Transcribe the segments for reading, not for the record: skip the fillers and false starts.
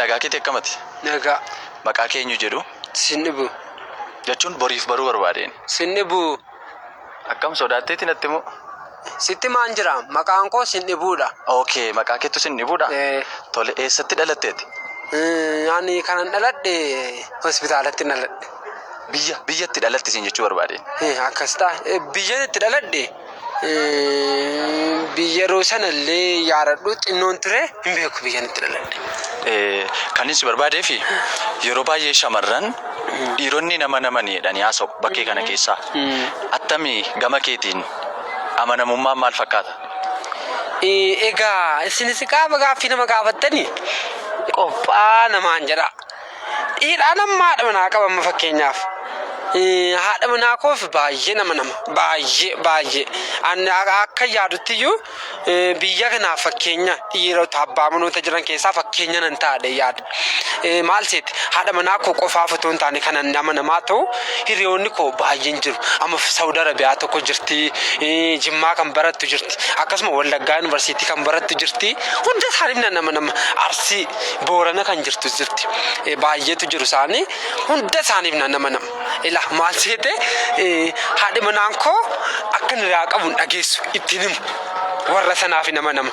Nagaa keeti akkamati? Nagaa. Maqaa kee eenyu jedhu? Sin dhibu. Jechuun boriif baruu barbaadeen. Sin dhibu. Akkam sodaatteeti natti moo? Sitti maan jira? Maqaan koo sin dhibuudha. Okay, maqaa keetu sin dhibuudha? Eh. Tole, eessatti dhalatteeti? Ani kanan dhaladhe hospitaalatti dhaladhe. Biyya biyyatti dhalatte siin jechuu barbaadeen. Akkas ta'a. Biyyan itti dhaladhe biyya yeroo sana illee yaaradhu xinnoon ture hin beeku biyyan itti dhaladhe. Kan si barbaadee fi yeroo baay'ee shamarran dhiironni nama namani jedhanii haasa'u bakkee kana keessaa. Attamii gama keetiin amanamummaan maal fakkaata? Egaa isinis gaafa gaaffii nama gaafattanii qophaa namaan jedha. Dhiiraan amma haadha manaa qaba amma fakkeenyaaf. Haadha manaa koof baay'ee nama nama baay'ee baay'ee. Ani akka yaadutti iyyuu biyya kanaaf fakkeenya dhiirota abbaa manoota jiran keessaa fakkeenya nan ta'a yaada. Maal seeti haadha manaa koo qofaaf otoo hin taane kanan nama namaa ta'u hiriyoonni koo baay'een jiru. Amma Saawud Arabiyaa tokko jirti, Jimmaa kan barattu jirti, akkasuma Wallaggaa Yuunivarsiitii kan barattu jirti. Hunda isaanii nan nama nama Arsii Boorana kan jirtu jirti. Baay'eetu jiru isaanii hunda isaaniif nan nama nama. Ila maal seete haadhi manaan koo akka inni irraa qabu hin dhageessu ittiin himu. Warra sanaaf nama nama.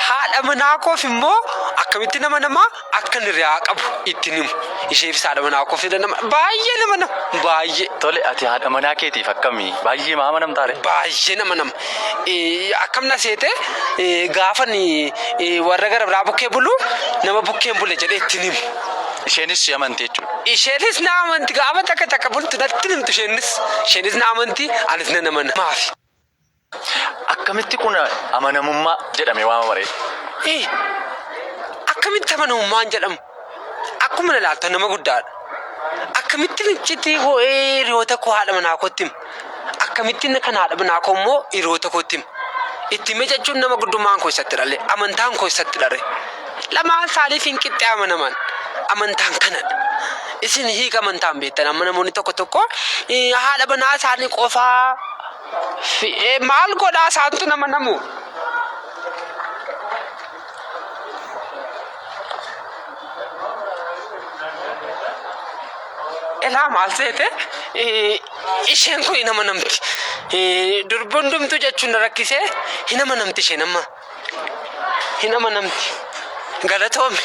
Haadha manaa koof immoo akkamitti nama nama akka inni irraa qabu ittiin himu. Isheefis haadha manaa koof nama baay'ee nama nama baay'ee. Tole, ati haadha manaa keetiif akkamii? Baay'ee maa amanamtaa ree? Baay'ee nama nama. Akkam na seete gaafa warra gara biraa bukkee bulu nama bukkeen bule jedhee ittiin himu. Isheenis si amanti jechuudha. Isheenis na amanti gaafa takka takka bultu natti himtu isheenis. Isheenis na amanti anis nan amana. Maafi? Akkamitti kun amanamummaa jedhame waamama ree? Akkamitti amanamummaan jedhamu? Akkuma na ilaaltu nama guddaadha. Akkamitti iccitii hiriyoota koo haadha manaa kootti hima? Akkamitti kan haadha manaa koo immoo hiriyoota kootti hima? Itti hime jechuun nama guddummaan koo isatti dhale, amantaan koo isatti dhale. Lamaan isaaniif hin qixxee amanaman. Amantaan kanadha. Isin hiika amantaan beektan amma namoonni tokko tokko haadha manaa isaanii qofaa maal godhaa isaantu nama namu. Elaa maal seete isheen kun hin amanamti. Durbi hundumtuu jechuun na rakkisee hin amanamti isheen amma. Hin amanamti. Galatoomi.